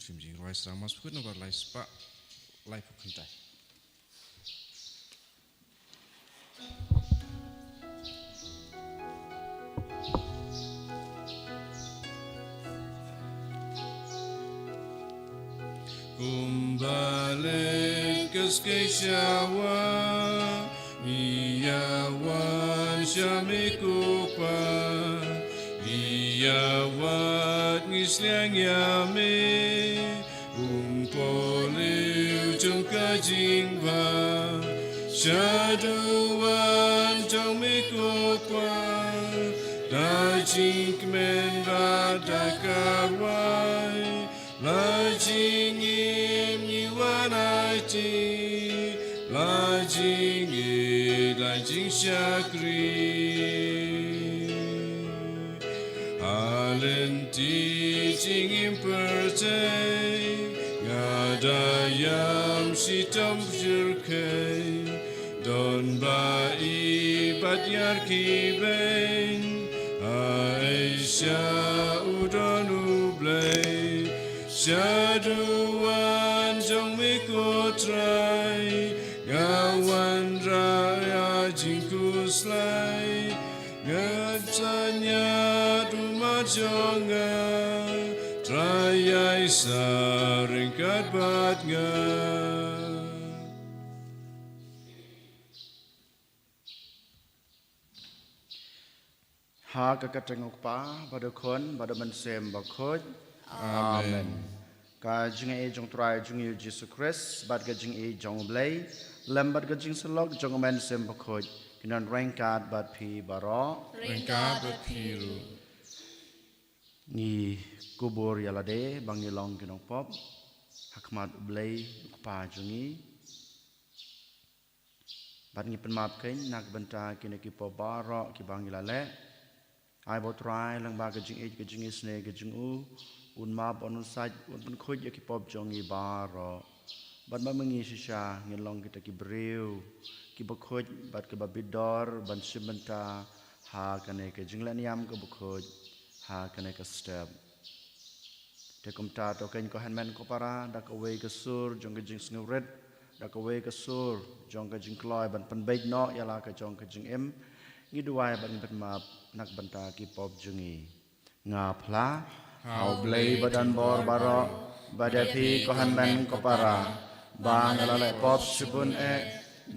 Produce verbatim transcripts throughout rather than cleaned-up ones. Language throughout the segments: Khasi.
Shim jingrwai sdang Mass Bakhuid nombar lai spah laiphew khyndai. Kumba leh ka skei shawa, ngi ïa wan sha me ko Pa, ngi ïa wad ngi sliang ïa me. Umpohliew jong ka jingbha, shaduwan jong me ko Pa, da jingkmen bad da ka rwai, la jingim ngi wan aiti, la jingïeit la jingshakri. Ha lynti jingim pyrthei, nga da ïam shitom shyrkhei, don ba i bad ïar ki beiñ, ha Asia u don U Blei. Shaduwan jong me ko Trai, nga wanrah ïa jingkhuslai, nga tynñiat u mat jong nga, Trai Ïaisah ryngkat bad nga. Ha ka kyrteng u Kpa, bad u Khun, bad u Mynsiem Bakhuid. Amen. Amen. Ka jingïeit jong U Trai jong ngi U Jisu Khrist, bad ka jingïeit jong U Blei, lem bad ka jingsyllok jong U Mynsiem Bakhuid, kin don ryngkat bad phi baroh. Ryngkat bad phi ruh. Ngi kubur ïa lade ba ngi long ki nongpop ha khmat U Blei U Kpa jong ngi. Bad ngi pynmap kein na ka bynta kine ki pop baroh kiba ngi la leh. Ai ba U Trai lyngba ka jingïeit, ka jingisynei ka jong u, un map, un, un sait, un pynkhuid ïa ki pop jong ngi baroh. Bad ma ma ngi shisha ngin long kita ki briew kiba khuid bad kiba bit dor ban shim bynta ha kane ka jingleh niam kaba khuid ha kane ka step. Te kumta to kein ko hynmen ko para, da kawei ka sur jong ka jingsngewrit, da kawei ka sur jong ka jingkloi ban pynbeit noh ïa la ka jong ka jingim, ngi duwai bad ngi pynmap na ka bynta ki pop jong ngi. Nga phla ha U Blei ba don bor baroh, bad ïa phi ko hynmen ko para, ba nga la leh pop shibun eh,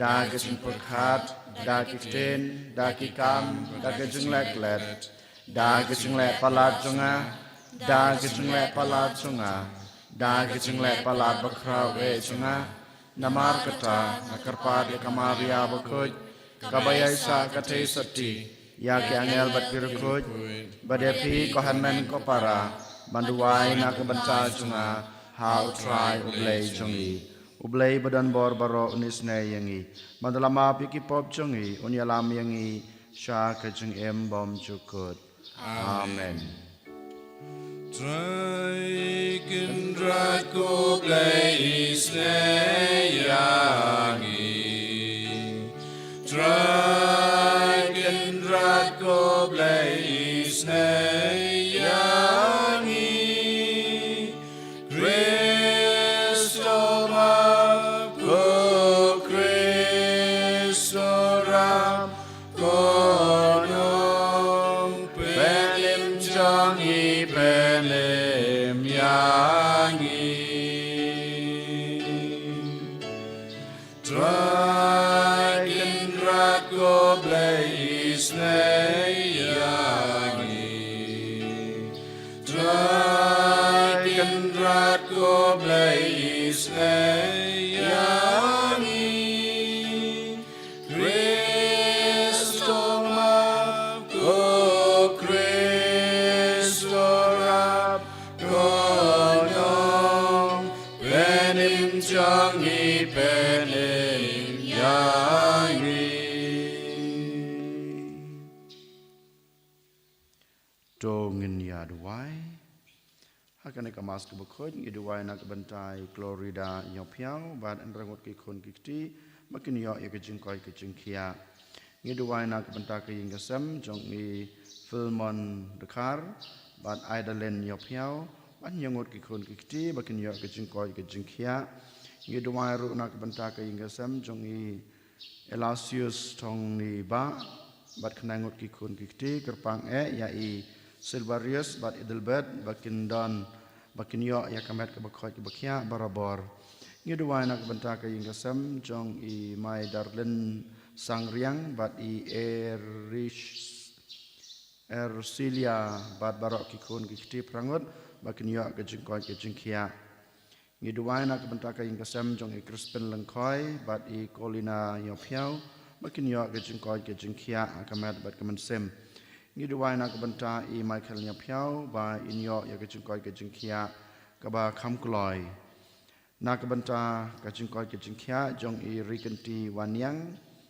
da ka jingpyrkhat, da ki ktien, da ki kam, da ka jingleh klet, da ka jingleh palat jong nga, da ka jingleh palat jong nga, da ka jingleh palat bakhraw eh jong nga. Namar kata nga kyrpad ïa ka Maria bakhuid, kaba ïaisah ka theisotti ïa ki angel bad ki riewkhuid, bad ïa phi ko hynmen ko para, ban duwai na ka bynta jong nga ha U Trai U Blei jong ngi. U Blei ba don bor baroh un isynei ïa ngi, bad un ïalam ïa ki pop jong ngi, un ïalam ïa ngi sha ka jingim bymjukut. Amen. Trai Kynrad ko Blei isynei ïa ngi. Trai Kynrad ko Blei isynei ïa ngi. Khrist o map, ko Khrist o rap, ko nongpynim jong ngi pynim ïa ngi. Trai Kynrad ko Blei isynei ïa ngi. Trai Kynrad ko Blei isynei ïa ngi. Khrist o map, ko Khrist o rap, ko nongpynim jong ngi pynim ïa ngi. To ngin ïa duwai. Ha kane ka Mass kaba khuid ngi duwai na ka bynta i Clorida Ïawphiaw bad hynriew ngut ki khun ki kti ba kin ïoh ïa ka jingkoit ka jingkhiah. Ngi duwai na ka bynta ka ïing ka sem jong i Philmon Dkhar bad Idalin Ïawphiaw, ban ïangut ki khun ki kti ba kin ïoh ka jingkoit ka jingkhiah. Ngi duwai ruh na ka bynta ka ïing ka sem jong i Elasius Thongni Bah bad khyndai ngut ki khun ki kti, kyrpang eh ïa i Silverius bad Edelbert ba kin don, ba kin ïoh ïa ka met kaba koit kaba khiah barabor. Ngi duwai na ka bynta ka ïing ka sem jong i Mai Darlin Sangriang bad i Erish Ersilia bad baroh ki khun ki kti phra ngut ba kin ïoh ka jingkoit ka jingkhiah. Ngi duwai na ka bynta ka ïing ka sem jong i Crispin Lyngkhoi bad i Colina Ïawphiaw ba kin ïoh ka jingkoit ka jingkhiah ha ka met bad ka mynsiem. Ngi duwai na ka bynta i Michael Ïawphiaw ba in ïoh ïa ka jingkoit ka jingkhiah kaba kham kloi. Na ka bynta ka jingkoit ka jingkhiah jong i Rikynti Wanniang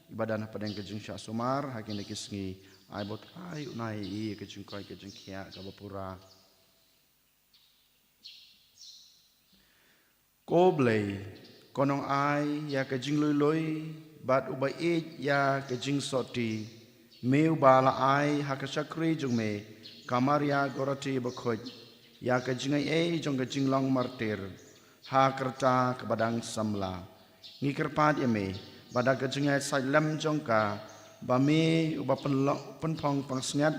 iba don hapdeng ka jingshah sumar ha kine ki sngi, ai ba U Trai un ai ïa i ka jingkoit ka jingkhiah kaba pura. Ko Blei, ko nongai ïa ka jinglui lui bad uba ïeit ïa ka jingsotti, me uba la ai ha ka shakri jong me ka Maria Gorati Bakhuid ïa ka jingai ei jong ka jinglong martir ha ka rta kaba dang samla. Ngi kyrpad ïa me ba da ka jingïasaid lem jong ka, ba me uba pynlo-, pynphong pansngiat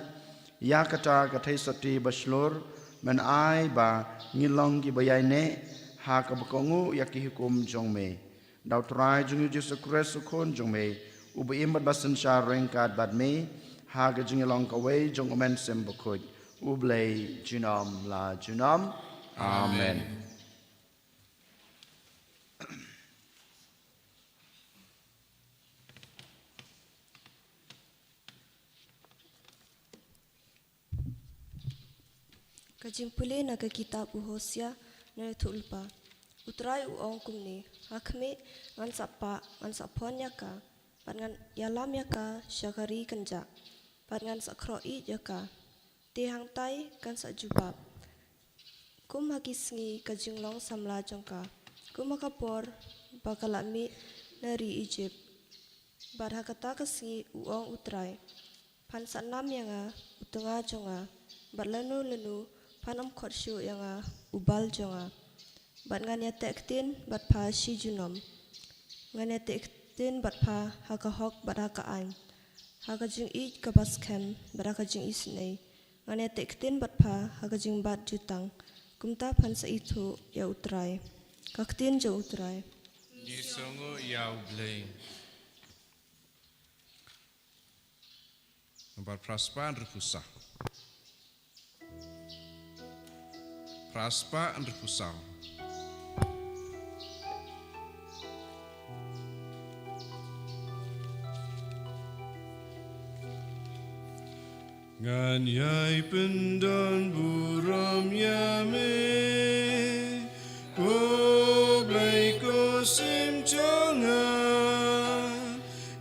ïa kata ka theisotti ba shlur, men ai ba ngin long kiba ïaineh ha kaba kohnguh ïa ki hukum jong me. Da U Trai jong ngi U Jisu Khrist U Khun jong me, uba im bad ba synshar ryngkat bad me ha ka jingïalong kawei jong U Mynsiem Bakhuid, U Blei junom la junom. Amen. Amen. Ka jingpule na ka kitab u Hosea, na ïathuhlypa. U Trai u ong kumne: Ha khmih, ngan sa pah, ngan sa phon ïa ka, bad ngan ïalam ïa ka sha ka ri kynjah, bad ngan sa khroh ïeit ïa ka. Te hangtai kan sa jubab kum ha ki sngi ka jinglong samla jong ka, kum ha ka por ba ka la mih na ri Ijipt. Bad ha kata ka sngi, u ong U Trai, phan sa nam ïa nga u tnga jong nga, bad lano lano phan ym khot shuh ïa nga u Baal jong nga. Bad ngan ïateh ktien bad pha shi junom. Ngan ïateh ktien bad pha ha ka hok bad ha ka aiñ, ha ka jingïeit kaba skhem bad ha ka jingisynei. Ngan ïateh ktien bad pha ha ka jingbat jutang. Kumta phan sa ithuh ïa U Trai. Ka ktien jong U Trai. Ngi sngewnguh ïa U Blei. Nambar phra spah hynriewphew saw. Phra spah hynriewphew saw. Ngan ïai pyndon burom ïa me, ko Blei ko Syiem jong nga.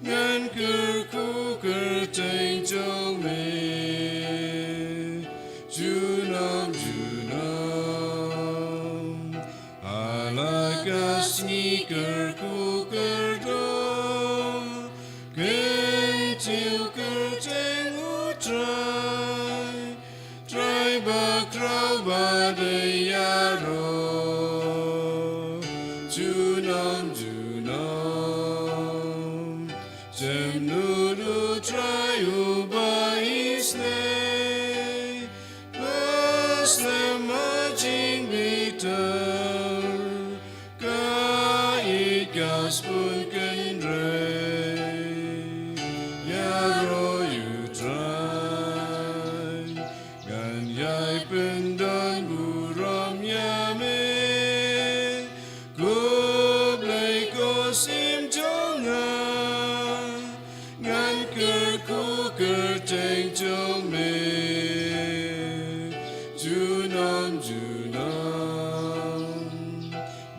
Ngan kyrkhu kyrteng jong me junom junom. Ha la ka sngi kyrkhu kyrdoh, kyntiew kyrteng U Trai, Trai bakhraw ba dei ïaroh junom junom. Jemnud U Trai uba isynei, pynslem ha jingbitar, ka ïeit ka sbun kynrei. Ïaroh ïa U Trai, ngan ïai pyndon burom ïa me, ko Blei ko Syiem jong nga. Ngan kyrkhu kyrteng jong me junom junom.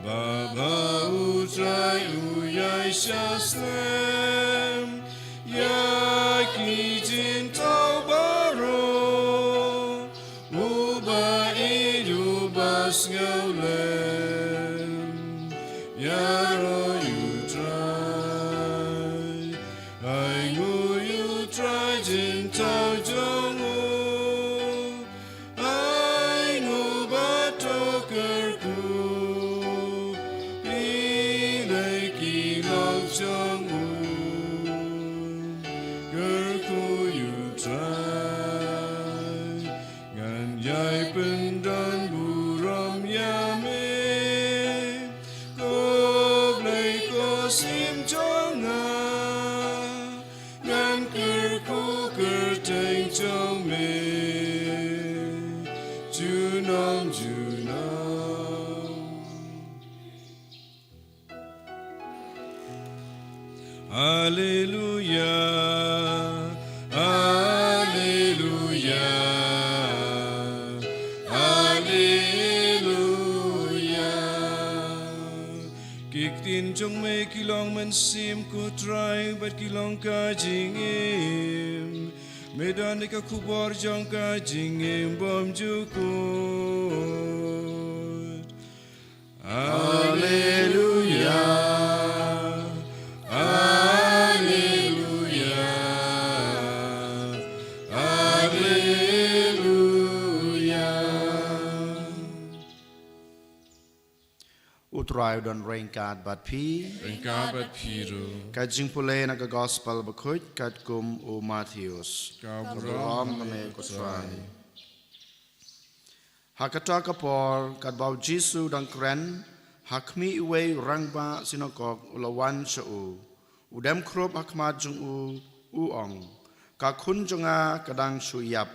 Bad ba U Trai u ïai shah slem ïa ki jyntau baroh, uba ïeit uba sngewlem. Ïaroh ïa U Trai, ainguh ïa U Trai jyntau jong u, ainguh bad Ïai pyndon burom ïa me, ko Blei ko Syiem jong nga. Ngan kyrkhu kyrteng jong me junom junom. Haleluya, haleluya, haleluya. Ki ktien jong me ki long mynsiem, ko Trai, bad ki long ka jingim. Me don ïa ka khubor jong ka jingim bymjukut. Haleluya, haleluya, haleluya. U Trai u don ryngkat bad phi. Ryngkat bad phi ruh. Ka jingpule na ka Gospel bakhuid katkum u Mathaios. Ka burom ha me, ko Trai. Ha kata ka por, katba u Jisu u dang kren ha khmih, uwei u rangbah synagog u la wan sha u, u dem khrup ha khmat jong u, u ong, ka khun jong nga ka dang shu ïap.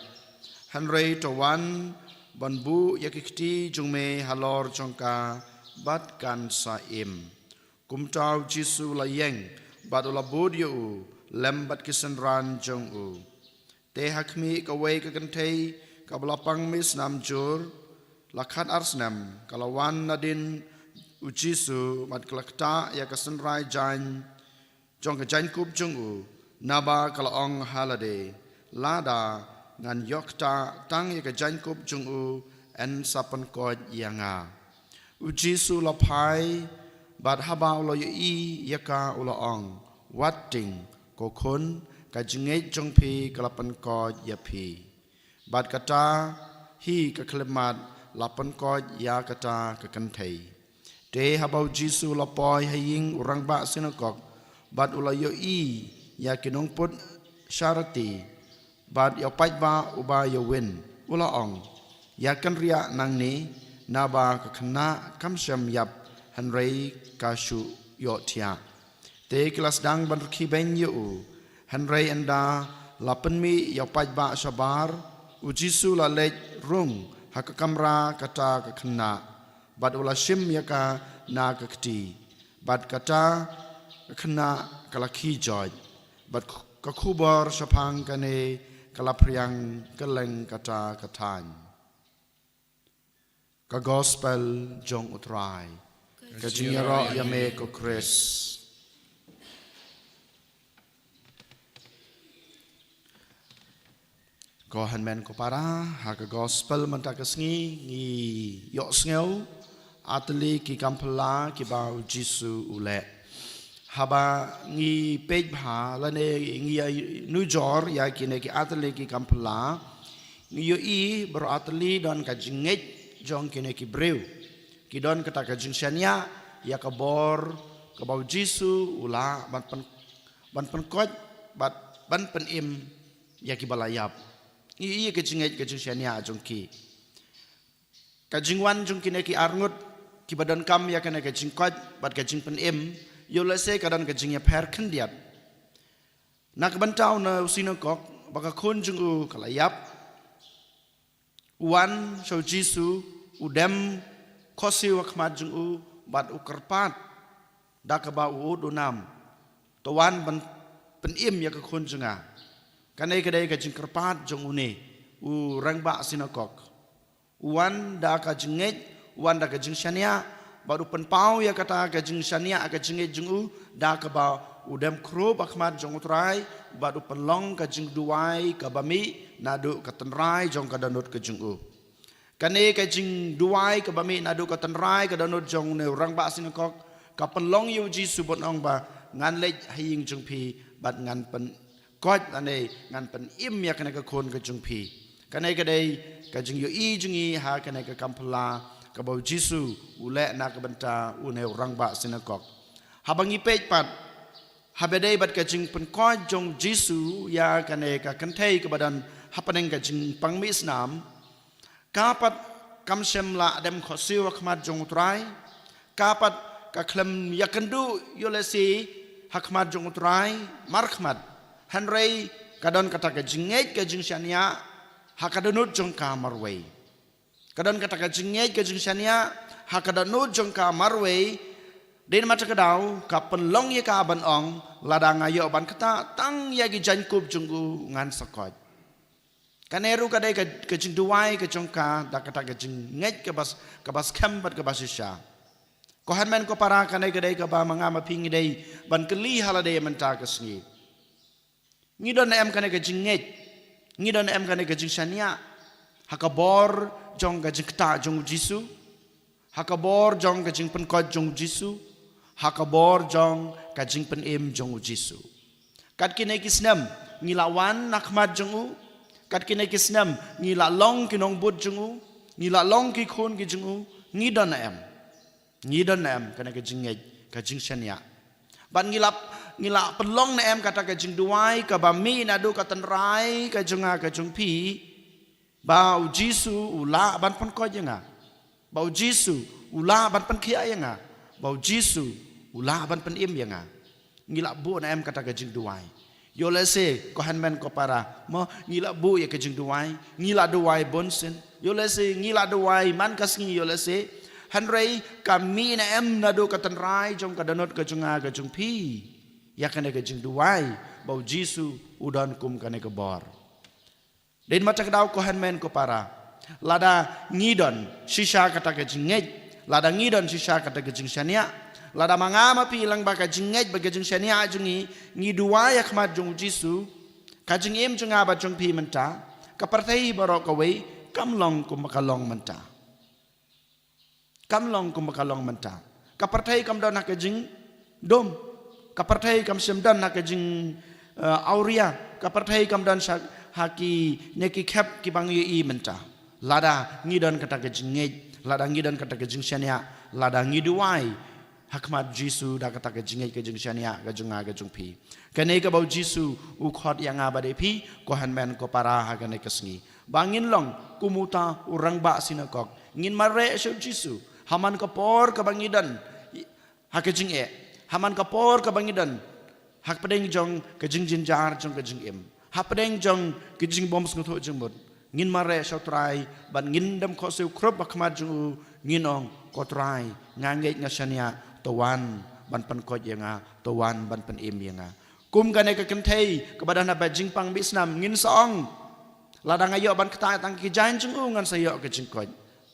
Hynrei to wan ban buh ïa ki kti jong me halor jong ka, bad kan sa im. Kumta u Jisu u la ïeng bad u la bud ïa u lem bad ki synran jong u. Te ha khmih, kawei ka kynthei kaba la pang mih snam jur la khat ar snem ka la wan nadien u Jisu, bad ka la ktah ïa ka synrai jaiñ jong ka jaiñkup jong u, naba ka la ong ha lade, lada ngan ïoh ktah tang ïa ka jaiñkup jong u, yn sa pynkoit ïa nga. U Jisu u la phai, bad haba u la ïohi ïa ka, u la ong, wat ting, ko khun, ka jingngeit jong phi ka la pynkoit ïa phi. Bad kata hi ka khyllipmat la pynkoit ïa kata ka kynthei. Te haba u Jisu u la poi ha ïing u rangbah synagog, bad u la ïohi ïa ki nongput sharati bad ïa u paidbah uba ïawin, u la ong, ïa kynriah nangne, naba ka khynnah kam shym ïap, hynrei ka shu ïohthiah. Te ki la sdang ban rkhie beiñ ïa u. Hynrei ynda la pynmih ïa u paidbah shabar, u Jisu u la leit rung ha ka kamra kata ka khynnah, bad u la shim ïa ka na ka kti. Bad kata ka khynnah ka la khie joit, bad ka khubor shaphang kane ka la phriang kylleng kata ka thaiñ. Ka Gospel jong u Trai. Ka jingïaroh ïa me, ko Khrist. Ko hynmen ko para, ha ka Gospel mynta ka sngi ngi ïohsngew artylli ki kam phylla kiba u Jisu u leh. Haba ngi peit bha lane ngi ïa nujor ïa kine ki artylli ki kam phylla, ngi ïohi baroh artylli don ka jingngeit jong kine ki briew. Ki don kata ka jingshaniah ïa ka bor kaba u Jisu u lah ban pyn, ban pynkoit bad ban pynim ïa kiba la ïap. Ngi ïohi ka jingngeit, ka jingshaniah jong ki. Ka jingwan jong kine ki arngut kiba donkam ïa kane ka jingkoit bad ka jingpynim, ïoh lehse ka don ka jingïapher khyndiat. Na ka bynta une u synagog, ba ka khun jong u ka la ïap, u wan sha u Jisu, u dem khohsiew ha khmat jong u, bad u kyrpad da kaba u ud u nam, to wan ban pynim ïa ka khun jong nga. Kane ka dei ka jingkyrpad jong une u rangbah synagog. U wan da ka jingngeit, u wan da ka jingshaniah, bad u pynpaw ïa kata ka jingshaniah, ka jingngeit jong u, da kaba u dem khrup ha khmat jong u Trai, bad u pynlong ka jingduwai kaba mih naduh ka tynrai jong ka dohnud ka jong u. Kane ka jingduwai kaba mih naduh ka tynrai ka dohnud jong une u rangbah synagog, ka pynlong ïa u Jisu ban ong ba, ngan leit ha ïing jong phi, bad ngan pyn koit lane ngan pynim ïa kane ka khun ka jong phi. Kane ka dei ka jingïohi jong ngi ha kane ka kam phylla kaba u Jisu u leh na ka bynta une u rangbah synagog. Haba ngi peit pat, haba dei bad ka jingpynkoit jong u Jisu ïa kane ka kynthei kaba don hapdeng ka jingpang mih snam, Ka pat kam shym la dem khohsiew ha khmat jong U Trai. Ka pat ka khlem ïakynduh ïoh lehse ha khmat jong U Trai markhmat. Hynrei ka don kata ka jingngeit ka jingshaniah ha ka dohnud jong ka marwei. Ka don kata ka jingngeit ka jingshaniah ha ka dohnud jong ka marwei. Dei namar kata ka daw ka pynlong ïa ka ban ong, lada nga ïoh ban ktah tang ïa ki jaiñkup jong u ngan sa koit. Kane ruh ka dei ka, ka jingduwai ka jong ka da kata ka jingngeit kaba s-, kaba skhem bad kaba shisha. Ko hynmen ko para, kane ka dei kaba ma nga ma phi ngi dei ban kylli ha lade mynta ka sngi. Ngi don em kane ka jingngeit? Ngi don em kane ka jingshaniah ha ka bor jong ka jingktah jong U Jisu? Ha ka bor jong ka jingpynkoit jong U Jisu? Ha ka bor jong ka jingpynim jong U Jisu? Kat kine ki snem ngi la wan na khmat jong u. Kat kine ki snem ngi la long ki nongbud jong u. Ngi la long ki khun ki jong u. Ngi don em? Ngi don em kane ka jingngeit ka jingshaniah? Bad ngi la, ngi la pynlong ne em kata ka jingduwai kaba mih naduh ka tynrai ka jong nga ka jong phi, ba U Jisu u lah ban pynkoit ïa nga, ba U Jisu u lah ban pynkhiah ïa nga, ba U Jisu u lah ban pynim ïa nga? Ngi la buh ne em kata ka jingduwai? Ïoh lehse ko hynmen ko para, mo, ngi la buh ïa ka jingduwai, ngi la duwai bun sien. Ïoh lehse ngi la duwai man ka sngi, ïoh lehse. Hynrei ka mih ne em naduh ka tynrai jong ka dohnud ka jong nga ka jong phi ïa kane ka jingduwai ba U Jisu u don kum kane ka bor? Dei namar kata ka daw ko hynmen ko para, lada ngi don shisha kata ka jingngeit, lada ngi don shisha kata ka jingshaniah, lada ma nga ma phi lang ba ka jingngeit bad ka jingshaniah jong ngi, ngi duwai ha khmat jong U Jisu, ka jingim jong nga bad jong phi mynta, ka pyrthei baroh kawei kam long kumba ka long mynta. Kam long kumba ka long mynta. Ka pyrthei kam don ha ka jingdum. Ka pyrthei kam shym don ha ka jing, eh, awria. Ka pyrthei kam don sha, ha kine ki khep kiba ngi ïohi mynta. Lada ngi don kata ka jingngeit, lada ngi don kata ka jingshaniah, lada ngi duwai ha khmat Jisu da kata ka jingngeit ka jingshaniah ka jong nga ka jong phi, kane kaba U Jisu u khot ïa nga bad ïa phi, ko hynmen ko para, ha kane ka sngi, ba ngin long kum uta u rangbah synagog. Ngin mareh sha U Jisu ha man ka por kaba ngi don ha ka jingeh, ha man ka por kaba ngi don hapdeng jong ka jingjynjar jong ka jingim, hapdeng jong ka jingbymsngewthuh jingmut. Ngin mareh sha U Trai bad ngin dem khohsiew khrup ha khmat jong u, ngin ong, Ko Trai, nga ngeit nga shaniah, to wan ban pynkoit ïa nga, to wan ban pynim ïa nga. Kum kane ka kynthei kaba don ha ba jingpang mih snam, ngin sa ong, lada nga ïoh ban ktah tang ki jaiñ jong u, ngan sa ïoh ka jingkoit.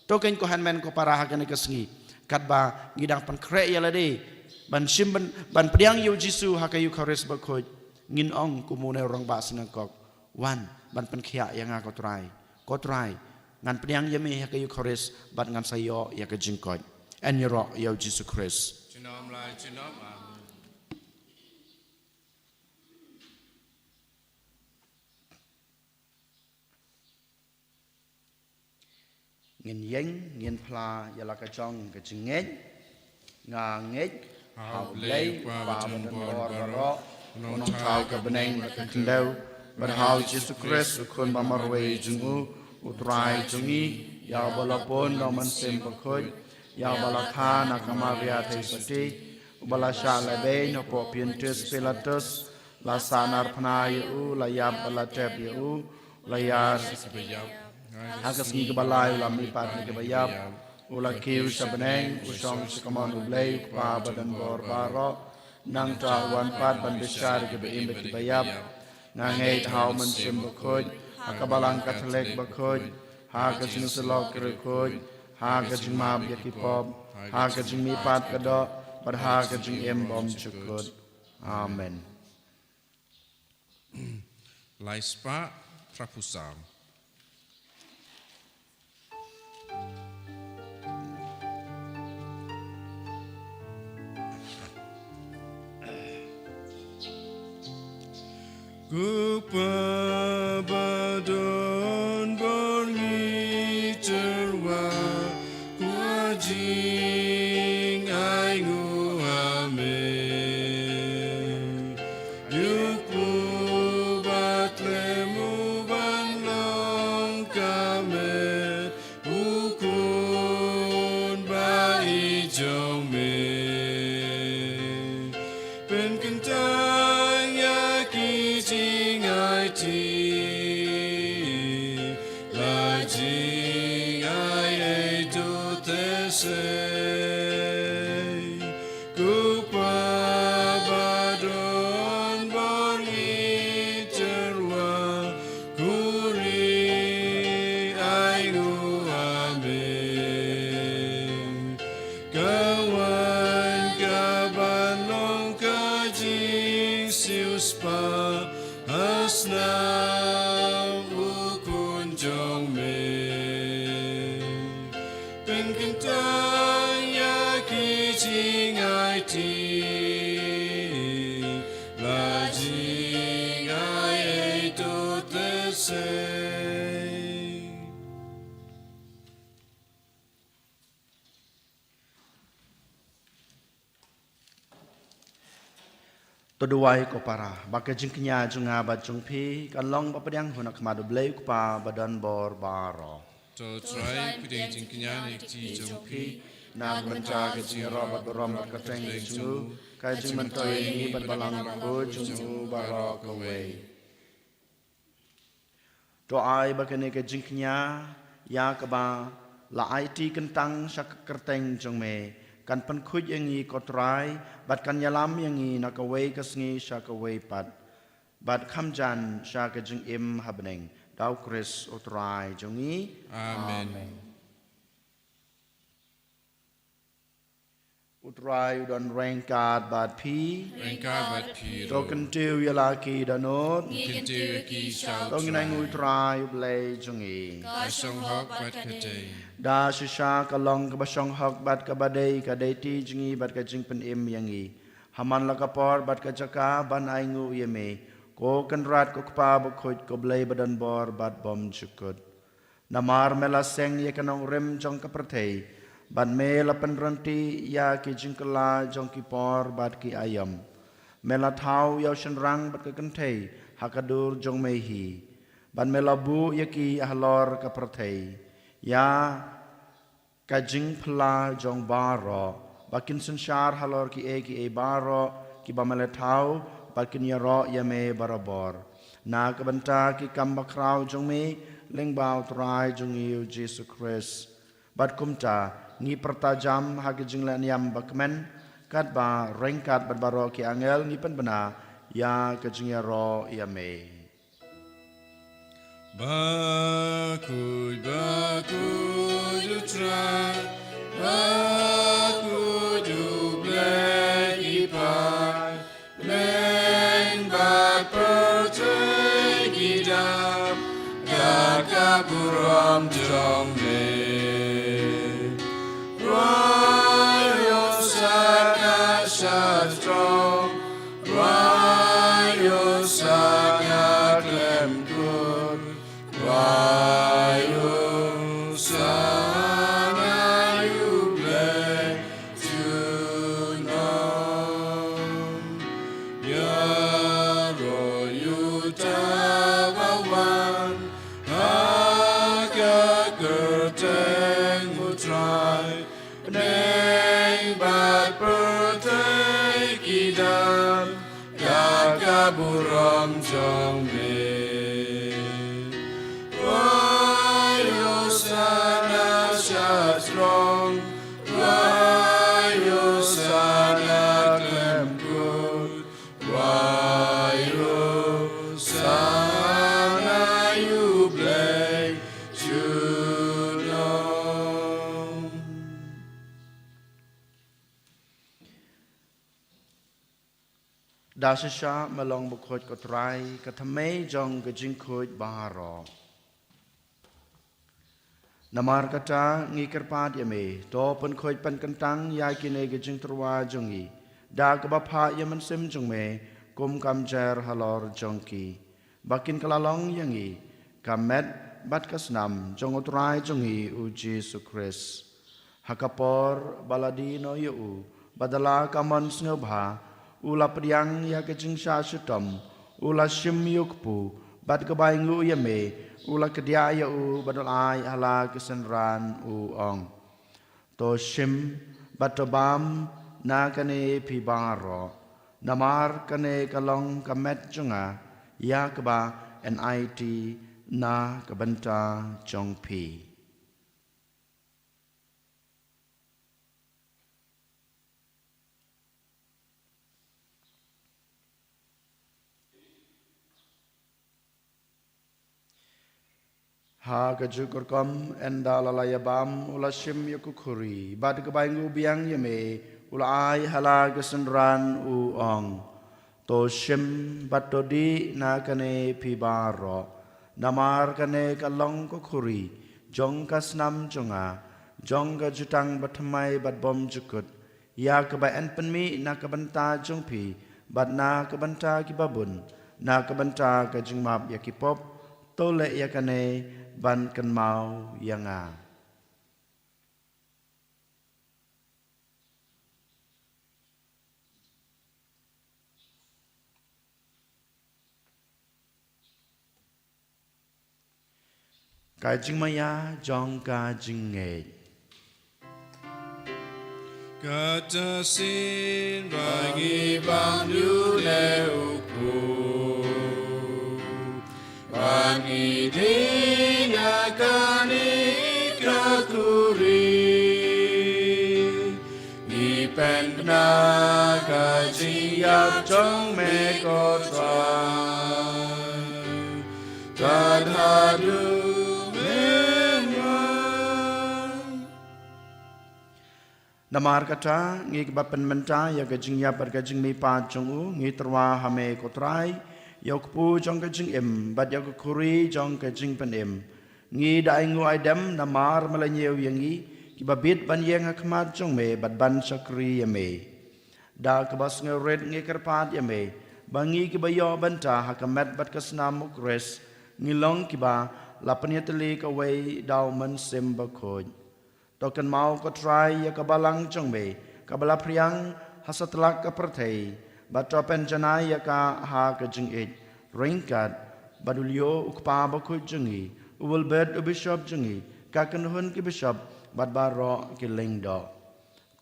To keiñ ko hynmen ko para, ha kane ka sngi, katba ngi dang pynkhreh ïa lade ban shim ban, ban pdiang ïa U Jisu ha ka Eukharist bakhuid, ngin ong kum une u rangbah synagog, wan ban pynkhiah ïa nga, Ko Trai. Ko Trai, ngan pdiang ïa me ha ka Eukharist bad ngan sa ïoh ïa ka jingkoit. Yn ïaroh ïa U Jisu Khrist. Junom la junom. Amen. Ngin ïeng, ngin phla ïa la ka jong ka jingngeit. Nga ngeit ha U Blei, U Kpa badonbor baroh, U Nongthaw ka bneng bad ka khyndew, bad ha U Jisu Khrist, U Khun ba marwei jong u, U Trai jong ngi, ïa uba la pun da U Mynsiem Bakhuid, ïa uba la kha na ka Maria Theisotti, uba la shah lehbeiñ hapoh Pontius Pilatus, la sahnarphna ïa u, la ïap bad la tep ïa u, la ïar ha ka sngi kaba lai, u la mihpat na kiba ïap, u la kiew sha bneng, u shong sha kamon U Blei U Kpa badonbor baroh. Nangta u wan pat ban bishar ïa kiba im bad kiba ïap. Nga ngeit ha U Mynsiem Bakhuid, ha ka Balang Katholik bakhuid, ha ka jingïasyllok ki riewkhuid, ha ka jingmap ïa ki pop, ha ka jingmihpat ka doh, bad ha ka jingim bymjukut. Amen. Lai spah phra phew saw. Ko Kpa badonbor, ngi tyrwa, ko jingai nguh ha me. Ïa u kpu ba khlem u ban long ka met, Ai ei tu te sei, ku pa ba don bor ni terwa, ku ri ai ngu ame. Ka wan ka ban long ka jingsiewspah, ha snam u khun jong me. Pynkyntang ïa ki jingaiti, la jingai ei tu te sei. To duwai ko para, ba ka jingkñia jong nga bad jong phi kan long ba pdiang hun ha khmat U Blei U Kpa ba don bor baroh. To Trai, pdiang jingkñia na ki kti jong phi, na ka bynta ka jingïaroh bad burom bad kyrteng jong u, ka jingmyntoi ïa ngi bad Balang Bakhuid jong u baroh kawei. To ai ba kane ka jingkñia ïa kaba la aiti kyntang sha ka kyrteng jong me kan pynkhuid ïa ngi ko Trai, bad kan ïalam ïa ngi na kawei ka sngi sha kawei pat, bad kham jan sha ka jingim ha bneng. Da U Khrist U Trai jong ngi. Amen. Amen. U Trai u don ryngkat bad phi. Ryngkat bad phi ruh. To kyntiew ïa la ki dohnud. Ngi kyntiew ïa ki sha U Trai. To ngin ainguh ïa U Trai U Blei jong ngi. Ka shong hok bad ka dei. Da shisha ka long kaba shong hok bad kaba dei, ka dei ti jong ngi bad ka jingpynim ïa ngi. Ha man la ka por bad ka jaka ban ainguh ïa me, ko Kynrad ko Kpa Bakhuid, ko Blei ba don bor bad bymjukut. Namar me la seng ïa ka nongrim jong ka pyrthei, bad me la pynrangti ïa ki jingkylla jong ki por bad ki aïom. Me la thaw ïa u shynrang bad ka kynthei ha ka dur jong me hi, bad me la buh ïa ki halor ka pyrthei, ïa ka jingphylla jong baroh, ba kin synshar halor kiei kiei baroh kiba me la thaw, ba kin ïaroh ïa me barabor. Na ka bynta ki kam bakhraw jong me, lyngba U Trai jong ngi U Jisu Khrist. Bad kumta, ngi pyrta jam ha ka jinglehniam ba kmen, katba ryngkat bad baroh ki angel ngi pynbna ïa ka jingïaroh ïa me. Bakhuid, bakhuid U Trai, bakhuid U Blei ki paid, bneng bad pyrthei ki dap da ka burom jong me. Rwai Hosana sha throne, rwai Hosana khlem kut, rwai Hosana ïa U Blei junom. Ïaroh ïa uta uba wan ha ka kyrteng U Trai, bneng bad pyrthei ki dap da ka burom jong me. Rwai Hosana sha throne, rwai Hosana khlem kut, rwai Hosana ïa U Blei junom. Da shisha me long bakhuid ko Trai, ka thymmei jong ka jingkhuid baroh. Namar kata ngi kyrpad ïa me, to pynkhuid pynkyntang ïa kine ki jingtyrwa jong ngi da kaba phah ïa u Mynsiem jong me kum ka mjer halor jong ki, ba kin kylla long ïa ngi ka met bad ka snam jong U Trai jong ngi U Jisu Khrist. Ha ka por ba la die noh ïa u, bad da la ka mon sngewbha, u la pdiang ïa ka jingshah shitom, u la shim ïa u kpu, bad kaba ainguh ïa me, u la kdiah ïa u bad u la ai ha la ki synran, u ong: To shim bad to bam na kane phi baroh, namar kane ka long ka met jong nga, ïa kaba yn aiti na ka bynta jong phi. Ha kajuh ka rukom, ynda la la ïabam, u la shim ïa ka khuri, bad ka bai nguh biang ïa me, u la ai ha la ka synran, u ong: To shim bad to dih na kane phi baroh, namar kane ka long ka khuri jong ka snam jong nga, jong ka jutang bathymmai bad bymjukut, ïa kaba yn pynmih na ka bynta jong phi bad na ka bynta ki babun, na ka bynta ka jingmap ïa ki pop. To leh ïa kane ban kynmaw ïa nga. Ka jingmaïa jong ka jingngeit. Kata shisien ba ngi bam ïa une u khun, ba ngi dih na kane ka khuri, ngi pynbna ka jingïap jong me, ko Trai, tad haduh mynmiet. Namar kata, ngi kiba pynmynta ïa ka jingïap bad ka jingmihpat jong u, ngi tyrwa ha me, ko Trai, ïa u kpu jong ka jingim bad ïa ka khuri jong ka jingpynim. Ngi da ainguh aidem namar me la ñiew ïa ngi, kiba bit ban ïeng ha khmat jong me bad ban shakri ïa me. Da kaba sngewrit ngi kyrpad ïa me ba ngi kiba ïoh bynta ha ka met bad ka snam u Khrist, ngi long kiba la pynïatylli kawei da u Mynsiem Bakhuid. To kynmaw, ko Trai, ïa ka balang jong me kaba la phriang ha satlak ka pyrthei, bad to pynjanai ïa ka ha ka jingïeit, ryngkat bad u Leo, u Kpa Bakhuid jong ngi, u Wilbert, u Bishop jong ngi, ka kynhun ki bishop bad baroh ki lyngdoh.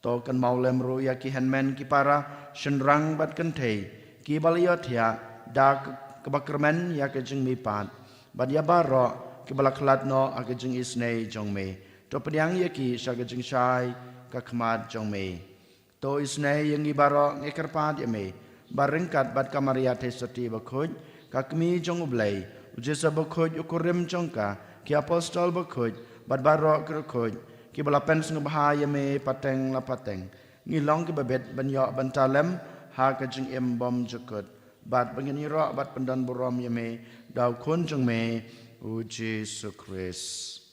To kynmaw lem ruh ïa ki hynmen ki para, shynrang bad kynthei, kiba la ïohthiah da k-, kaba kyrmen ïa ka jingmihpat, bad ïa baroh kiba la khlad noh ha ka jingisynei jong me. To pdiang ïa ki sha ka jingshai ka khmat jong me. To isynei ïa ngi baroh, ngi kyrpad ïa me, ba ryngkat bad ka Maria Theisotti Bakhuid, ka Kmie jong u Blei, u Joseph Bakhuid, u kurim jong ka, ki apostol bakhuid bad baroh ki riewkhuid kiba la pynsngewbha ïa me pateng la pateng, ngi long kiba bit ban ïoh bynta lem ha ka jingim bymjukut, bad ba ngin ïaroh bad pyndonburom ïa me da u Khun jong me, u Jisu Khrist.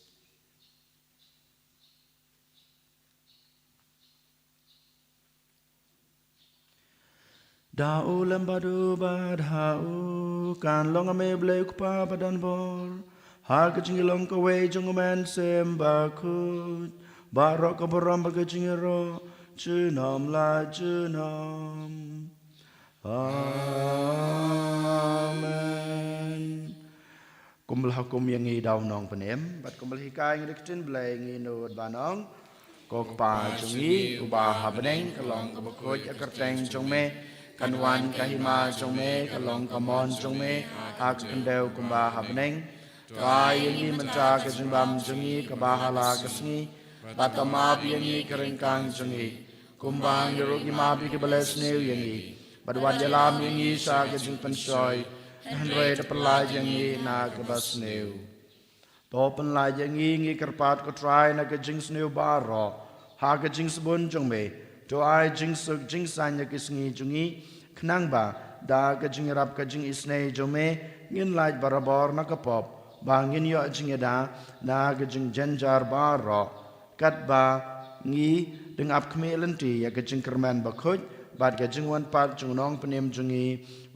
Da u lem bad u bad ha u, kan long ha me, Blei u Kpa badonbor, ha ka jingïalong kawei jong u Mynsiem Bakhuid, baroh ka burom bad ka jingïaroh, junom la junom. Amen. Kumba la hukum ïa ngi da u Nongpynim, bad kumba la hikai ïa ngi da ka ktien Blei, ngin nud ban ong: Ko Kpa jong ngi uba ha bneng, ka long kaba khuid ka kyrteng jong me, kan wan ka hima jong me, ka long ka mon jong me ha ka khyndew kumba ha bneng. To ai ïa ngi mynta ka jingbam jong ngi kaba ha la ka sngi, bad to map ïa ngi ki ryngkang jong ngi, kumba ngi ruh ngi map ïa kiba leh sniew ïa ngi. Bad wat ïalam ïa ngi sha ka jingpynshoi, hynrei to pynlait ïa ngi na kaba sniew. To pynlait ïa ngi, ngi kyrpad ko Trai, na ka jingsniew baroh, ha ka jingsbun jong me, to ai jingsuk jingsaiñ ïa ki sngi jong ngi, khnang ba da ka jingïarap ka jingisynei jong me, ngin lait barabor na ka pop, ba ngin ïoh jingïada na ka jingjynjar baroh, katba ngi dang ap khmih lynti ïa ka jingkyrmen bakhuid bad ka jingwan pat jong u Nongpynim jong ngi,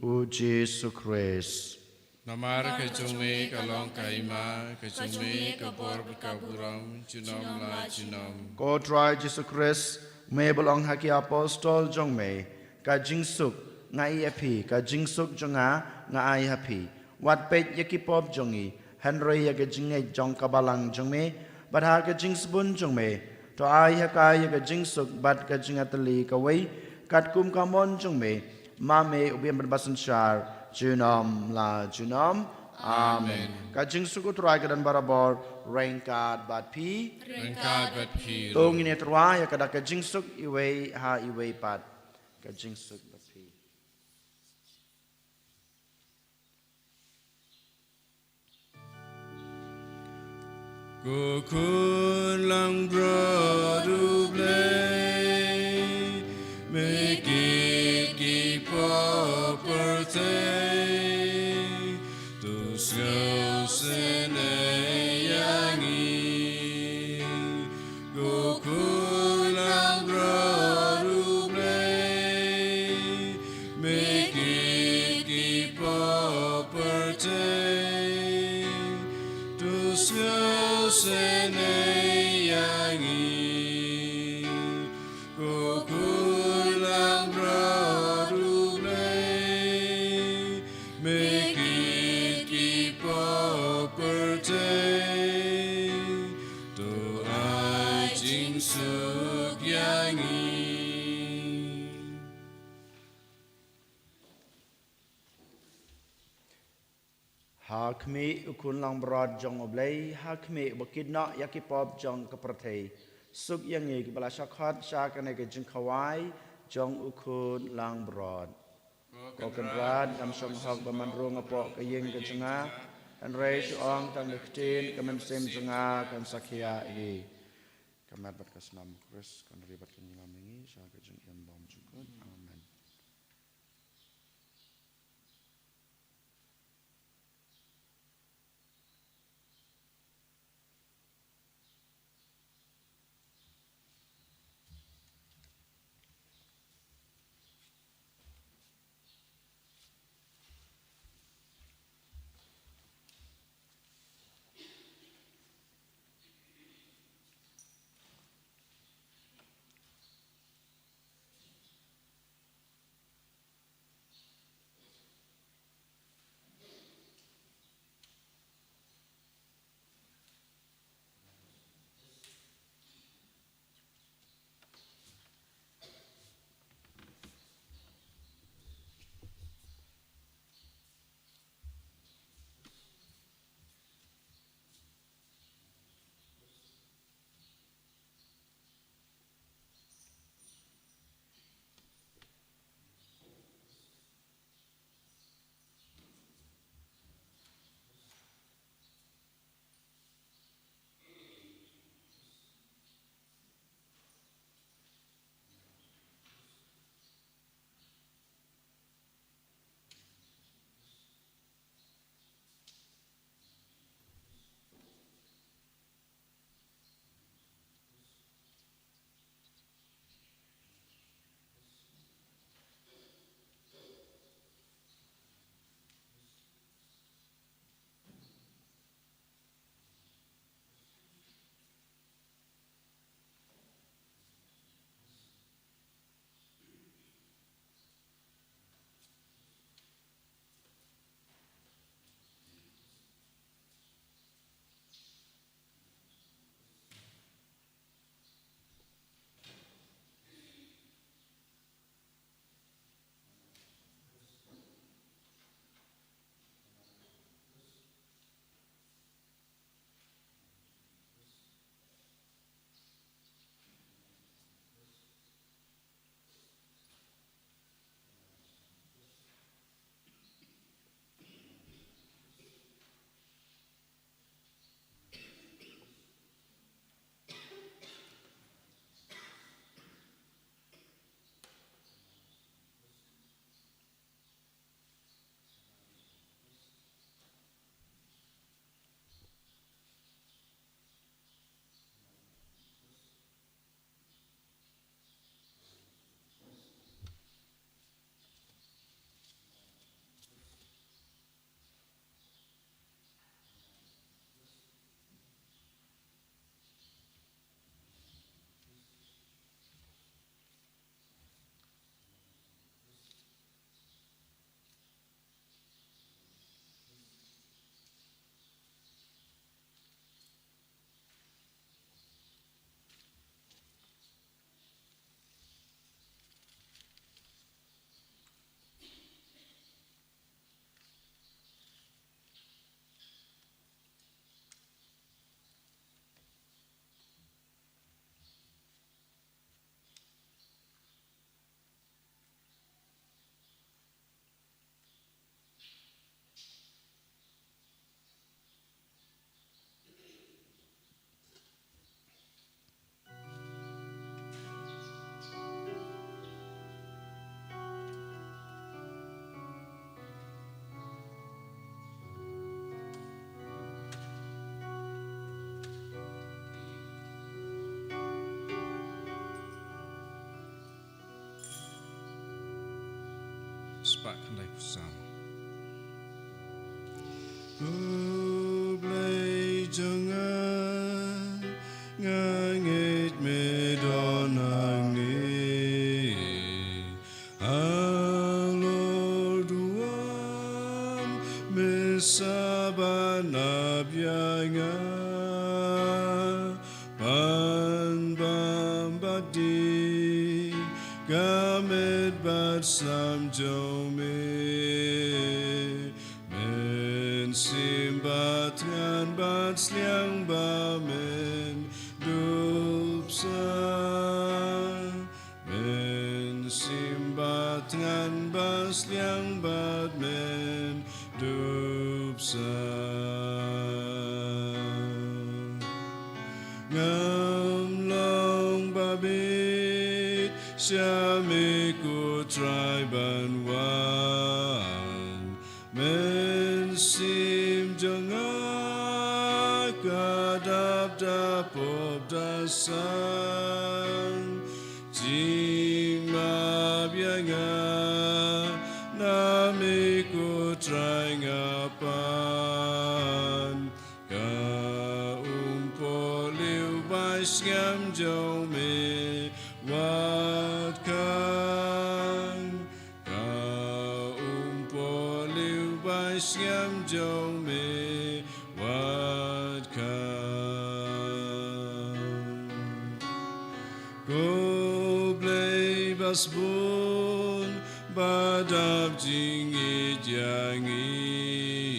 u Jisu Khrist. Namar ka jong me ka long ka hima, ka jong me ka bor bad ka burom, junom la junom. Ko Trai Jisu Khrist, me ba la ong ha ki apostol jong me: Ka jingsuk nga ai ha phi, ka jingsuk jong nga nga ai ha phi. Wat peit ïa ki pop jong ngi, hynrei ïa ka jingngeit jong ka balang jong me, bad ha ka jingsbun jong me, to ai ha ka ïa ka jingsuk bad ka jingïatylli kawei, katkum ka mon jong me, ma me, u Blei basynshar, junom la junom. Amen. Amen. Ka jingsuk u Trai ka don barabor ryngkat bad phi. Ryngkat bad phi ruh. To ngin ïatyrwa ïa ka da ka jingsuk iwei ha iwei pat. Ka jingsuk bad phi. Ko khun langbrot U Blei, me kit ki pop pyrthei, to sngewsynei ïa ngi. Ko khun langbrot U Blei, me kit ki pop pyrthei, to sngewsynei ïa ngi. Ko khun langbrot U Blei, me kit ki pop pyrthei, to ai jingsuk ïa ngi. Ha khmih U Khun langbrot jong U Blei, ha khmih ba kit noh ïa ki pop jong ka pyrthei, suk ïa ngi kiba la shah khot sha kane ka jingkhawai jong U Khun langbrot. Ko Kynrad, ngam shong hok ba man rung hapoh ka ïing ka jong nga, hynrei shu ong tang ka ktien, ka mynsiem jong nga kan sa khia hi. Ka met bad ka snam U Khrist kan ri bad kan ïalam ïa ngi sha ka jingim bymjukut. Amen. Khyndai phew san. U Blei jong nga, nga ngeit me don hangne. Halor duwan me sa ban ap ïa nga. Pan bam bad die ka met bad sam jong me. Men sim bad thngan bad sliang ba men dup sa. Men sim bad thngan bad sliang bad men dup sa. Ngam long ba bit sha me ko Trai ban wan. Men sim jong nga ka dap da pop da sang. Jingmap ïa nga na me ko Trai nga pan. Ka umpohliew ba sngem jong me wat khang. Ka umpohliew ba sngem jong me wat khang. Ko Blei ba sbun ba dap jingïeit ïa ngi.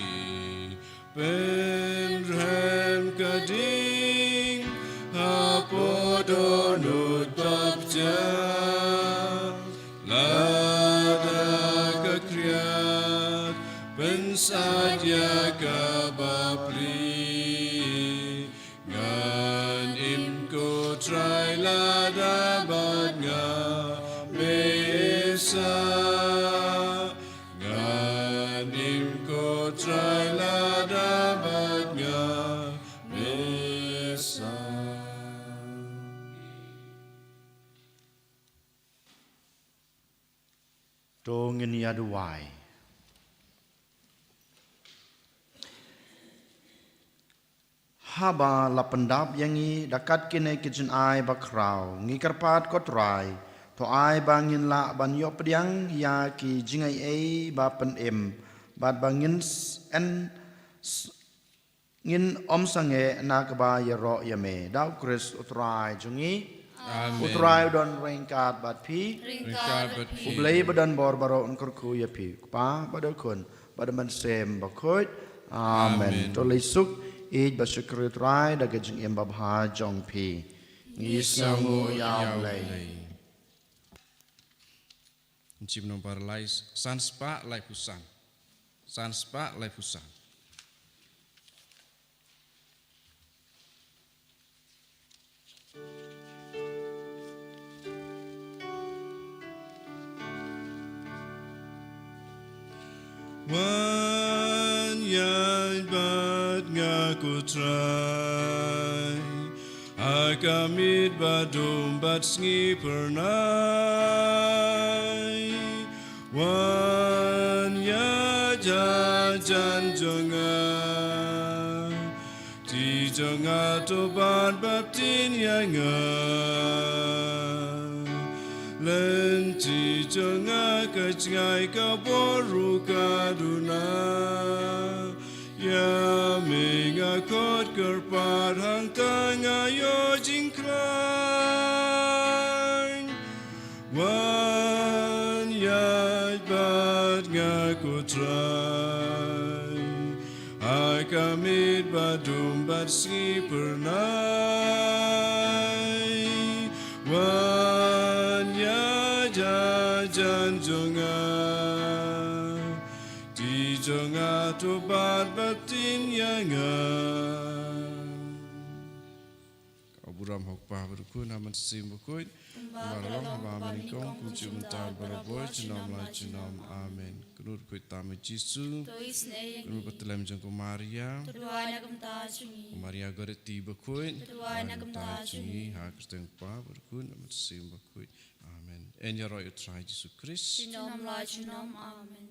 Pynrhem ka ding hapoh dohnud baptiam. Lada ka khriat pynsad ïa ka bapli. Ngan im ko Trai lada bad nga me sa. Ngan im ko Trai lada bad nga me sa. To ngin ïa duwai. Haba la pyndap ïa ngi da kat kine ki jingai bakhraw, ngi kyrpad ko Trai, to ai ba ngin lah ban ïoh pdiang ïa ki jingai ei ba pynim, bad ba ngin s-, en s-, ngin ym sangeh na kaba ïaroh ïa me. Da U Khrist U Trai jong ngi. Amen. U Trai u don ryngkat bad phi. Ryngkat bad phi. U Blei ba don bor baroh un kyrkhu ïa phi. U Kpa bad U Khun bad U Mynsiem Bakhuid. Amen. Amen. To leit suk, ïeit bad shukor ïa U Trai da ka jingim babha jong phi. Ngi sngewnguh ïa U Blei. Ngi shim nombar lai, san spah laiphew san. San spah laiphew san. Wan ïaid bad nga ko Trai, ha ka miet ba dum bad sngi phyrnai. Wan ïaid hajan jong nga, kti jong nga to ban baptis ïa nga. Lynti jong nga ka jngai ka bor ruh ka duna. Ïa me nga khot kyrpad hangta nga ïoh jingkhlaiñ. Wan ïaid bad nga ko Trai, ha ka miet ba dum bad sngi phyrnai. Wan ïaid hajan jong nga, kti jong nga to ban baptis ïa nga. Ka Burom ha u Kpa bad u Khun, ha u Mynsiem Bakhuid. Kumba ka long ha ba mynnyngkong, kumjuh mynta, baroh junom la junom. Amen. Kynduh khuid tam ïa u Jisu. To isynei ïa ngi. Kynduh ka tlem jong ka Maria. To duwai na ka bynta jong ngi. Ka Maria Goretti Bakhuid. To duwai na ka bynta jong ngi. Ha ka kyrteng u Kpa bad u Khun, u Mynsiem Bakhuid. Amen. Yn ïaroh ïa u Trai Jisu Krist. Junom la junom. Amen.